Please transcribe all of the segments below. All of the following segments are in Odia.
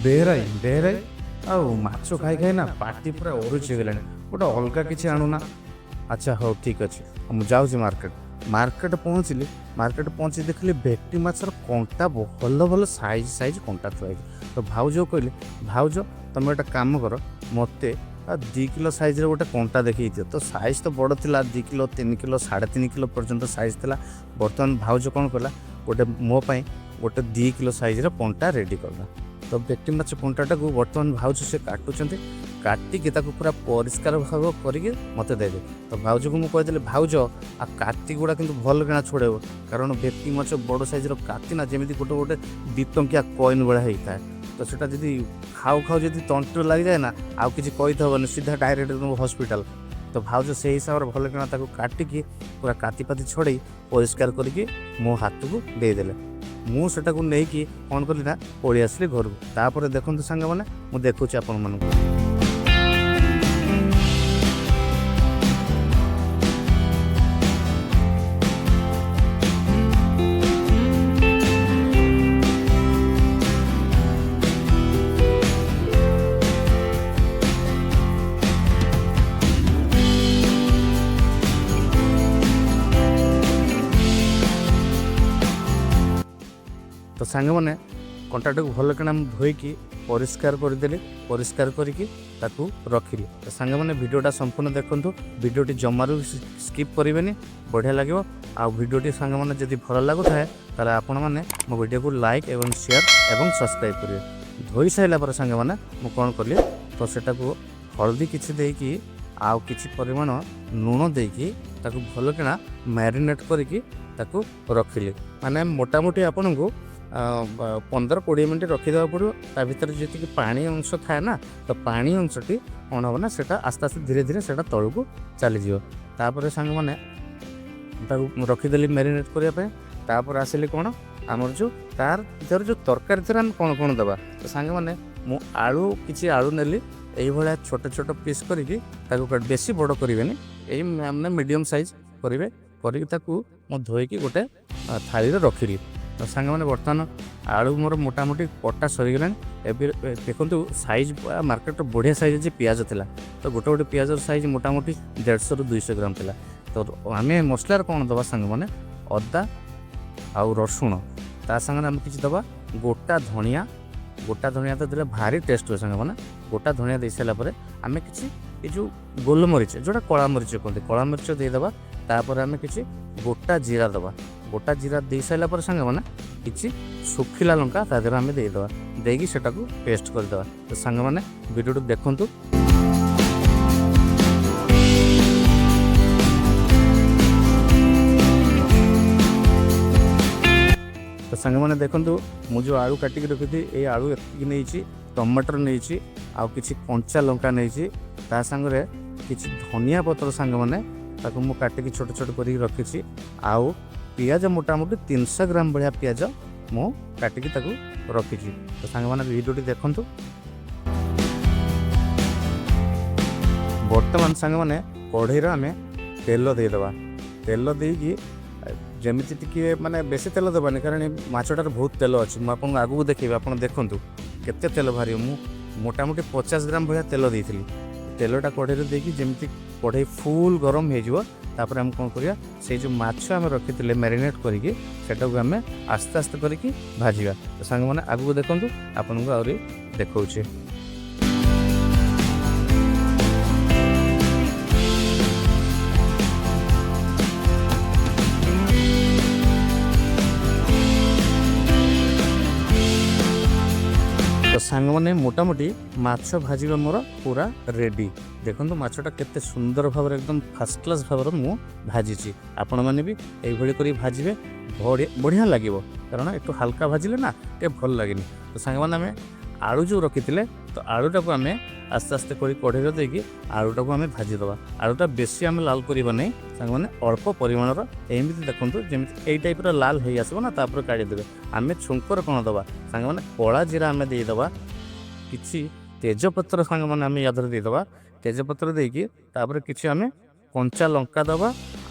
ବେହେରାଇ ବେହେରାଇ, ଆଉ ମାଛ ଖାଇ ଖାଇ ନା ପାଟି ପୁରା ଅରୁଚି ହେଇଗଲାଣି, ଗୋଟେ ଅଲଗା କିଛି ଆଣୁନା। ଆଚ୍ଛା ହଉ ଠିକ୍ ଅଛି, ମୁଁ ଯାଉଛି ମାର୍କେଟ। ମାର୍କେଟ ପହଞ୍ଚିଲି। ମାର୍କେଟ ପହଞ୍ଚି ଦେଖିଲି ଭେଟି ମାଛର କଣ୍ଟା, ଭଲ ଭଲ ସାଇଜ୍ ସାଇଜ୍ କଣ୍ଟା ଥୁଆ ହେଇଛି। ତ ଭାଉଜକୁ କହିଲି, ଭାଉଜ ତୁମେ ଗୋଟେ କାମ କର, ମୋତେ 2 କିଲୋ ସାଇଜ୍ର ଗୋଟେ କଣ୍ଟା ଦେଖେଇ ଦିଅ। ତ ସାଇଜ୍ ତ ବଡ଼ ଥିଲା, 2 କିଲୋ, 3 କିଲୋ, 3.5 କିଲୋ ପର୍ଯ୍ୟନ୍ତ ସାଇଜ୍ ଥିଲା। ବର୍ତ୍ତମାନ ଭାଉଜ କ'ଣ କଲା, ଗୋଟେ ମୋ ପାଇଁ ଗୋଟେ 2 କିଲୋ ସାଇଜ୍ର କଣ୍ଟା ରେଡ଼ି କଲା। ତ ଭେଟି ମାଛ କଣ୍ଟାଟାକୁ ବର୍ତ୍ତମାନ ଭାଉଜ ସେ କାଟୁଛନ୍ତି। କାଟିକି ତାକୁ ପୁରା ପରିଷ୍କାର ଭାବ କରିକି ମୋତେ ଦେବେ। ତ ଭାଉଜକୁ ମୁଁ କହିଦେଲି, ଭାଉଜ ଆଉ କାତି ଗୁଡ଼ା କିନ୍ତୁ ଭଲ କିଣା ଛଡ଼େଇବ, କାରଣ ଭେଟି ମାଛ ବଡ଼ ସାଇଜ୍ର କାତି ନା ଯେମିତି ଗୋଟେ ଗୋଟେ 2 ଟଙ୍କିଆ କଏନ୍ ଭଳିଆ ହେଇଥାଏ। ତ ସେଇଟା ଯଦି ଖାଉ ଖାଉ ଯଦି ତଣ୍ଟିରେ ଲାଗିଯାଏ ନା, ଆଉ କିଛି କହିତେ ହେବନି, ସିଧା ଡାଇରେକ୍ଟ ତୁମ ହସ୍ପିଟାଲ। ତ ଭାଉଜ ସେଇ ହିସାବରେ ଭଲ କିଣା ତାକୁ କାଟିକି ପୁରା କାତି ପାତି ଛଡ଼େଇ ପରିଷ୍କାର କରିକି ମୋ ହାତକୁ ଦେଇଦେଲେ। ମୁଁ ସେଟାକୁ ନେଇକି କ'ଣ କଲି ନା ପଳେଇ ଆସିଲି ଘରକୁ। ତାପରେ ଦେଖନ୍ତୁ ସାଙ୍ଗମାନେ, ମୁଁ ଦେଖୁଛି ଆପଣମାନଙ୍କୁ। ତ ସାଙ୍ଗମାନେ, କଣ୍ଟାଟାକୁ ଭଲ କିଣା ମୁଁ ଧୋଇକି ପରିଷ୍କାର କରିଦେଲି। ପରିଷ୍କାର କରିକି ତାକୁ ରଖିଲି। ତ ସାଙ୍ଗମାନେ, ଭିଡ଼ିଓଟା ସମ୍ପୂର୍ଣ୍ଣ ଦେଖନ୍ତୁ, ଭିଡ଼ିଓଟି ଜମାରୁ ସ୍କିପ୍ କରିବେନି, ବଢ଼ିଆ ଲାଗିବ। ଆଉ ଭିଡ଼ିଓଟି ସାଙ୍ଗମାନେ ଯଦି ଭଲ ଲାଗୁଥାଏ, ତାହେଲେ ଆପଣମାନେ ମୋ ଭିଡ଼ିଓକୁ ଲାଇକ୍ ଏବଂ ସେୟାର ଏବଂ ସବସ୍କ୍ରାଇବ୍ କରିବେ। ଧୋଇ ସାରିଲା ପରେ ସାଙ୍ଗମାନେ, ମୁଁ କ'ଣ କଲି, ତ ସେଟାକୁ ହଳଦୀ କିଛି ଦେଇକି ଆଉ କିଛି ପରିମାଣ ଲୁଣ ଦେଇକି ତାକୁ ଭଲ କିଣା ମ୍ୟାରିନେଟ୍ କରିକି ତାକୁ ରଖିଲି। ମାନେ ମୋଟାମୋଟି ଆପଣଙ୍କୁ 15-20 ମିନିଟ୍ ରଖିଦେବାକୁ ପଡ଼ିବ। ତା ଭିତରେ ଯେତିକି ପାଣି ଅଂଶ ଥାଏ ନା, ତ ପାଣି ଅଂଶଟି କ'ଣ ହେବ ନା, ସେଇଟା ଆସ୍ତେ ଆସ୍ତେ ଧୀରେ ଧୀରେ ସେଇଟା ତଳକୁ ଚାଲିଯିବ। ତାପରେ ସାଙ୍ଗମାନେ, ତାକୁ ମୁଁ ରଖିଦେଲି ମ୍ୟାରିନେଟ୍ କରିବା ପାଇଁ। ତାପରେ ଆସିଲି କ'ଣ, ଆମର ଯେଉଁ ତାର ଭିତରେ ଯେଉଁ ତରକାରୀ ଭିତରେ ଆମେ କ'ଣ କ'ଣ ଦେବା। ତ ସାଙ୍ଗମାନେ, ମୁଁ ଆଳୁ କିଛି ଆଳୁ ନେଲି, ଏଇଭଳିଆ ଛୋଟ ଛୋଟ ପିସ୍ କରିକି ତାକୁ, ବେଶୀ ବଡ଼ କରିବେନି, ଏଇ ମାନେ ମିଡ଼ିୟମ୍ ସାଇଜ୍ କରିବେ। କରିକି ତାକୁ ମୁଁ ଧୋଇକି ଗୋଟେ ଥାଳିରେ ରଖିଲି। ତ ସାଙ୍ଗମାନେ, ବର୍ତ୍ତମାନ ଆଳୁ ମୋର ମୋଟାମୋଟି କଟା ସରିଗଲାଣି। ଏବେ ଦେଖନ୍ତୁ ସାଇଜ୍, ମାର୍କେଟର ବଢ଼ିଆ ସାଇଜ୍ ଅଛି ପିଆଜ ଥିଲା। ତ ଗୋଟେ ଗୋଟେ ପିଆଜର ସାଇଜ୍ ମୋଟାମୋଟି 150ରୁ 200 ଗ୍ରାମ ଥିଲା। ତ ଆମେ ମସଲାରେ କ'ଣ ଦେବା ସାଙ୍ଗମାନେ? ଅଦା ଆଉ ରସୁଣ, ତା ସାଙ୍ଗରେ ଆମେ କିଛି ଦେବା ଗୋଟା ଧଣିଆ। ଗୋଟା ଧଣିଆ ତ ଦେଲେ ଭାରି ଟେଷ୍ଟ ହୁଏ ସାଙ୍ଗମାନେ। ଗୋଟା ଧଣିଆ ଦେଇ ସାରିଲା ପରେ ଆମେ କିଛି ଏ ଯେଉଁ ଗୋଲମରିଚ, ଯେଉଁଟା କଳା ମରିଚ କୁହନ୍ତି, କଳା ମରିଚ ଦେଇଦେବା। ତାପରେ ଆମେ କିଛି ଗୋଟା ଜିରା ଦେବା। ଗୋଟା ଜିରା ଦେଇ ସାରିଲା ପରେ ସାଙ୍ଗମାନେ, କିଛି ଶୁଖିଲା ଲଙ୍କା ତା ଦେହରେ ଆମେ ଦେଇଦେବା। ଦେଇକି ସେଟାକୁ ପେଷ୍ଟ କରିଦେବା। ତ ସାଙ୍ଗମାନେ, ଭିଡ଼ିଓଟି ଦେଖନ୍ତୁ। ତ ସାଙ୍ଗମାନେ ଦେଖନ୍ତୁ, ମୁଁ ଯେଉଁ ଆଳୁ କାଟିକି ରଖିଥିଲି, ଏଇ ଆଳୁ ଏତିକି ନେଇଛି, ଟମାଟର ନେଇଛି, ଆଉ କିଛି କଞ୍ଚା ଲଙ୍କା ନେଇଛି, ତା ସାଙ୍ଗରେ କିଛି ଧନିଆ ପତ୍ର ସାଙ୍ଗମାନେ, ତାକୁ ମୁଁ କାଟିକି ଛୋଟ ଛୋଟ କରିକି ରଖିଛି, ଆଉ ପିଆଜ ମୋଟାମୋଟି 300 ଗ୍ରାମ ଭଳିଆ ପିଆଜ ମୁଁ କାଟିକି ତାକୁ ରଖିଛି। ତ ସାଙ୍ଗମାନେ, ଭିଡ଼ିଓଟି ଦେଖନ୍ତୁ। ବର୍ତ୍ତମାନ ସାଙ୍ଗମାନେ, କଢ଼େଇରେ ଆମେ ତେଲ ଦେଇଦେବା। ତେଲ ଦେଇକି ଯେମିତି ଟିକିଏ ମାନେ ବେଶୀ ତେଲ ଦେବାନି, କାରଣ ଏ ମାଛଟାରେ ବହୁତ ତେଲ ଅଛି। ମୁଁ ଆପଣଙ୍କୁ ଆଗକୁ ଦେଖେଇବି, ଆପଣ ଦେଖନ୍ତୁ କେତେ ତେଲ ବାହାରିବ। ମୁଁ ମୋଟାମୋଟି 50 ଗ୍ରାମ ଭଳିଆ ତେଲ ଦେଇଥିଲି। ତେଲଟା କଢ଼େଇରେ ଦେଇକି ଯେମିତି କଢ଼େଇ ଫୁଲ୍ ଗରମ ହେଇଯିବ, ତାପରେ ଆମେ କ'ଣ କରିବା, ସେଇ ଯେଉଁ ମାଛ ଆମେ ରଖିଥିଲେ ମ୍ୟାରିନେଟ୍ କରିକି, ସେଟାକୁ ଆମେ ଆସ୍ତେ ଆସ୍ତେ କରିକି ଭାଜିବା। ତ ସାଙ୍ଗମାନେ, ଆଗକୁ ଦେଖନ୍ତୁ, ଆପଣଙ୍କୁ ଆହୁରି ଦେଖାଉଛି। ତ ସାଙ୍ଗମାନେ, ମୋଟାମୋଟି ମାଛ ଭାଜିବା ମୋର ପୁରା ରେଡ଼ି। ଦେଖନ୍ତୁ ମାଛଟା କେତେ ସୁନ୍ଦର ଭାବରେ, ଏକଦମ ଫାର୍ଷ୍ଟ କ୍ଲାସ୍ ଭାବରେ ମୁଁ ଭାଜିଛି। ଆପଣମାନେ ବି ଏଇଭଳି କରି ଭାଜିବେ, ବଢ଼ିଆ ବଢ଼ିଆ ଲାଗିବ। କାରଣ ଏଠୁ ହାଲକା ଭାଜିଲେ ନା ଟିକେ ଭଲ ଲାଗେନି। ତ ସାଙ୍ଗମାନେ, ଆମେ ଆଳୁ ଯେଉଁ ରଖିଥିଲେ, ତ ଆଳୁଟାକୁ ଆମେ ଆସ୍ତେ ଆସ୍ତେ କରି କଢ଼େଇରେ ଦେଇକି ଆଳୁଟାକୁ ଆମେ ଭାଜିଦେବା। ଆଳୁଟା ବେଶୀ ଆମେ ଲାଲ କରିବା ନାହିଁ ସାଙ୍ଗମାନେ, ଅଳ୍ପ ପରିମାଣର ଏମିତି ଦେଖନ୍ତୁ, ଯେମିତି ଏଇ ଟାଇପ୍ର ଲାଲ ହେଇ ଆସିବ ନା, ତାପରେ କାଢ଼ିଦେବେ। ଆମେ ଛୁଙ୍କରେ କ'ଣ ଦେବା ସାଙ୍ଗମାନେ? କଳା ଜିରା ଆମେ ଦେଇଦେବା, କିଛି ତେଜପତ୍ର ସାଙ୍ଗମାନେ ଆମେ ୟା ଦେହରେ ଦେଇଦେବା। ତେଜପତ୍ର ଦେଇକି ତାପରେ କିଛି ଆମେ କଞ୍ଚା ଲଙ୍କା ଦେବା,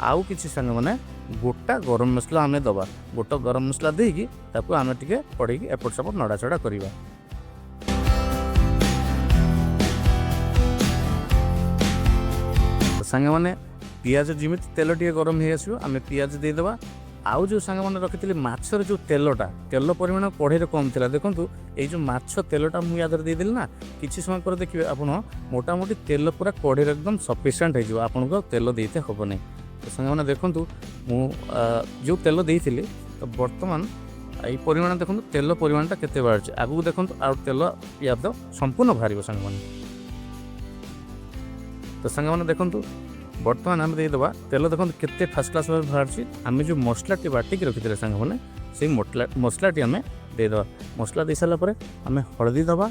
ଆଉ କିଛି ସାଙ୍ଗମାନେ ଗୋଟା ଗରମ ମସଲା ଆମେ ଦେବା। ଗୋଟା ଗରମ ମସଲା ଦେଇକି ତାକୁ ଆମେ ଟିକେ ପଡ଼ିକି ଏପଟ ସେପଟ ନଡ଼ାଚଡ଼ା କରିବା। ସାଙ୍ଗମାନେ, ପିଆଜ ଯେମିତି ତେଲ ଟିକେ ଗରମ ହେଇ ଆସିବ, ଆମେ ପିଆଜ ଦେଇଦେବା। ଆଉ ଯେଉଁ ସାଙ୍ଗମାନେ ରଖିଥିଲି ମାଛର ଯେଉଁ ତେଲଟା, ତେଲ ପରିମାଣ କଢ଼େଇରେ କମ୍ ଥିଲା। ଦେଖନ୍ତୁ, ଏଇ ଯେଉଁ ମାଛ ତେଲଟା ମୁଁ ୟା ଦେହରେ ଦେଇଦେଲି ନା, କିଛି ସମୟ ପରେ ଦେଖିବେ ଆପଣ ମୋଟାମୋଟି ତେଲ ପୁରା କଢ଼େଇରେ ଏକଦମ ସଫିସିଏଣ୍ଟ ହେଇଯିବ, ଆପଣଙ୍କୁ ଆଉ ତେଲ ଦେଇତେ ହେବ ନାହିଁ। ତ ସାଙ୍ଗମାନେ ଦେଖନ୍ତୁ, ମୁଁ ଯେଉଁ ତେଲ ଦେଇଥିଲି, ତ ବର୍ତ୍ତମାନ ଏଇ ପରିମାଣ ଦେଖନ୍ତୁ, ତେଲ ପରିମାଣଟା କେତେ ବାହାରିଛି। ଆଗକୁ ଦେଖନ୍ତୁ, ଆଉ ତେଲ ୟା ତ ସମ୍ପୂର୍ଣ୍ଣ ବାହାରିବ ସାଙ୍ଗମାନେ। ତ ସାଙ୍ଗମାନେ ଦେଖନ୍ତୁ, ବର୍ତ୍ତମାନ ଆମେ ଦେଇଦେବା ତେଲ। ଦେଖନ୍ତୁ କେତେ ଫାର୍ଷ୍ଟ କ୍ଲାସ୍ ଭାବେ ବାହାରିଛି। ଆମେ ଯେଉଁ ମସଲାଟି ବାଟିକି ରଖିଥିଲେ ସାଙ୍ଗମାନେ, ସେଇ ମସଲାଟି ଆମେ ଦେଇଦେବା। ମସଲା ଦେଇସାରିଲା ପରେ ଆମେ ହଳଦୀ ଦେବା।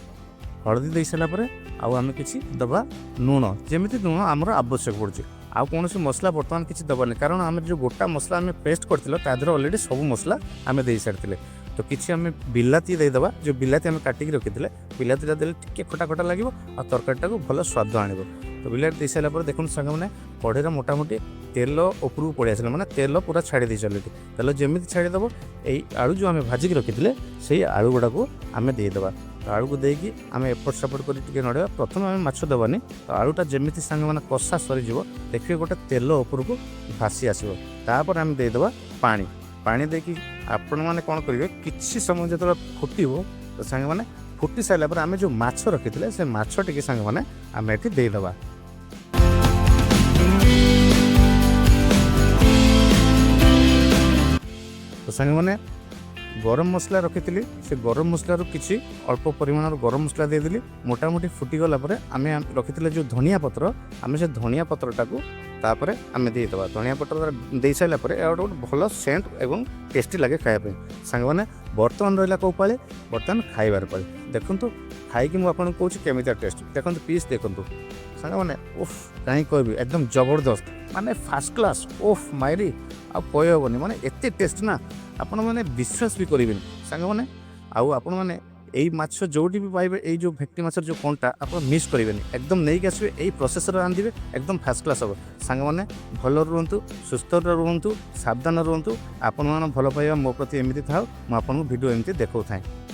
ହଳଦୀ ଦେଇସାରିଲା ପରେ ଆଉ ଆମେ କିଛି ଦେବା ଲୁଣ, ଯେମିତି ଲୁଣ ଆମର ଆବଶ୍ୟକ ପଡ଼ୁଛି। ଆଉ କୌଣସି ମସଲା ବର୍ତ୍ତମାନ କିଛି ଦେବାନି, କାରଣ ଆମେ ଯେଉଁ ଗୋଟା ମସଲା ଆମେ ପେଷ୍ଟ କରିଥିଲେ, ତା ଦେହରେ ଅଲରେଡ଼ି ସବୁ ମସଲା ଆମେ ଦେଇସାରିଥିଲେ। ତ କିଛି ଆମେ ବିଲାତି ଦେଇଦେବା, ଯେଉଁ ବିଲାତି ଆମେ କାଟିକି ରଖିଥିଲେ। ବିଲାତିଟା ଦେଲେ ଟିକେ ଖଟା ଖଟା ଲାଗିବ ଆଉ ତରକାରୀଟାକୁ ଭଲ ସ୍ୱାଦ ଆଣିବ। ତ ବିଲାତି ଦେଇସାରିଲା ପରେ ଦେଖନ୍ତୁ ସାଙ୍ଗମାନେ, କଢ଼େଇର ମୋଟାମୋଟି ତେଲ ଉପରକୁ ପଳେଇ ଆସିଲା, ମାନେ ତେଲ ପୁରା ଛାଡ଼ି ଦେଇଛି ଅଲରେଡ଼ି। ତେଲ ଯେମିତି ଛାଡ଼ିଦେବ, ଏଇ ଆଳୁ ଯେଉଁ ଆମେ ଭାଜିକି ରଖିଥିଲେ, ସେଇ ଆଳୁ ଗୁଡ଼ାକୁ ଆମେ ଦେଇଦେବା। ତ ଆଳୁକୁ ଦେଇକି ଆମେ ଏପଟ ସେପଟ କରି ଟିକେ ନଡ଼େଇବା। ପ୍ରଥମେ ଆମେ ମାଛ ଦେବାନି। ତ ଆଳୁଟା ଯେମିତି ସାଙ୍ଗମାନେ କଷା ସରିଯିବ, ଦେଖିବେ ଗୋଟେ ତେଲ ଉପରକୁ ଭାସି ଆସିବ। ତାପରେ ଆମେ ଦେଇଦେବା ପାଣି। ପାଣି ଦେଇକି ଆପଣମାନେ କ'ଣ କରିବେ, କିଛି ସମୟ ଯେତେବେଳେ ଫୁଟିବ, ତ ସାଙ୍ଗମାନେ ଫୁଟି ସାରିଲା ପରେ ଆମେ ଯେଉଁ ମାଛ ରଖିଥିଲେ, ସେ ମାଛ ଟିକେ ସାଙ୍ଗମାନେ ଆମେ ଏଠି ଦେଇଦେବା। ତ ସାଙ୍ଗମାନେ, ଗରମ ମସଲା ରଖିଥିଲି, ସେ ଗରମ ମସଲାରୁ କିଛି ଅଳ୍ପ ପରିମାଣର ଗରମ ମସଲା ଦେଇଦେଲି। ମୋଟାମୋଟି ଫୁଟିଗଲା ପରେ ଆମେ ରଖିଥିଲେ ଯେଉଁ ଧନିଆ ପତ୍ର, ଆମେ ସେ ଧନିଆ ପତ୍ରଟାକୁ ତାପରେ ଆମେ ଦେଇଦେବା। ଧନିଆ ପତ୍ର ଦେଇସାରିଲା ପରେ ଏହା ଗୋଟେ ଭଲ ସେଣ୍ଟ ଏବଂ ଟେଷ୍ଟି ଲାଗେ ଖାଇବା ପାଇଁ। ସାଙ୍ଗମାନେ, ବର୍ତ୍ତମାନ ରହିଲା କେଉଁ ପାଳି? ବର୍ତ୍ତମାନ ଖାଇବାର ପାଳି। ଦେଖନ୍ତୁ, ଖାଇକି ମୁଁ ଆପଣଙ୍କୁ କହୁଛି କେମିତିଆ ଟେଷ୍ଟ। ଦେଖନ୍ତୁ, ପିସ୍ ଦେଖନ୍ତୁ ସାଙ୍ଗମାନେ। ଓଫ୍, କାହିଁ କହିବି, ଏକଦମ ଜବରଦସ୍ତ, ମାନେ ଫାର୍ଷ୍ଟ କ୍ଲାସ୍। ଓଫ୍ ମାଇରି, ଆଉ କହିହେବନି, ମାନେ ଏତେ ଟେଷ୍ଟ ନା ଆପଣମାନେ ବିଶ୍ୱାସ ବି କରିବେନି ସାଙ୍ଗମାନେ। ଆଉ ଆପଣମାନେ ଏଇ ମାଛ ଯେଉଁଠି ବି ପାଇବେ, ଏଇ ଯେଉଁ ଭେକ୍ଟି ମାଛର ଯେଉଁ କଣ୍ଟା, ଆପଣ ମିସ୍ କରିବେନି। ଏକଦମ ନେଇକି ଆସିବେ, ଏଇ ପ୍ରୋସେସରେ ରାନ୍ଧିବେ, ଏକଦମ ଫାର୍ଷ୍ଟ କ୍ଲାସ୍ ହେବ। ସାଙ୍ଗମାନେ, ଭଲ ରୁହନ୍ତୁ, ସୁସ୍ଥ ରୁହନ୍ତୁ, ସାବଧାନ ରୁହନ୍ତୁ। ଆପଣମାନେ ଭଲ ପାଇବା ମୋ ପ୍ରତି ଏମିତି ଥାଉ, ମୁଁ ଆପଣଙ୍କୁ ଭିଡ଼ିଓ ଏମିତି ଦେଖାଉଥାଏ।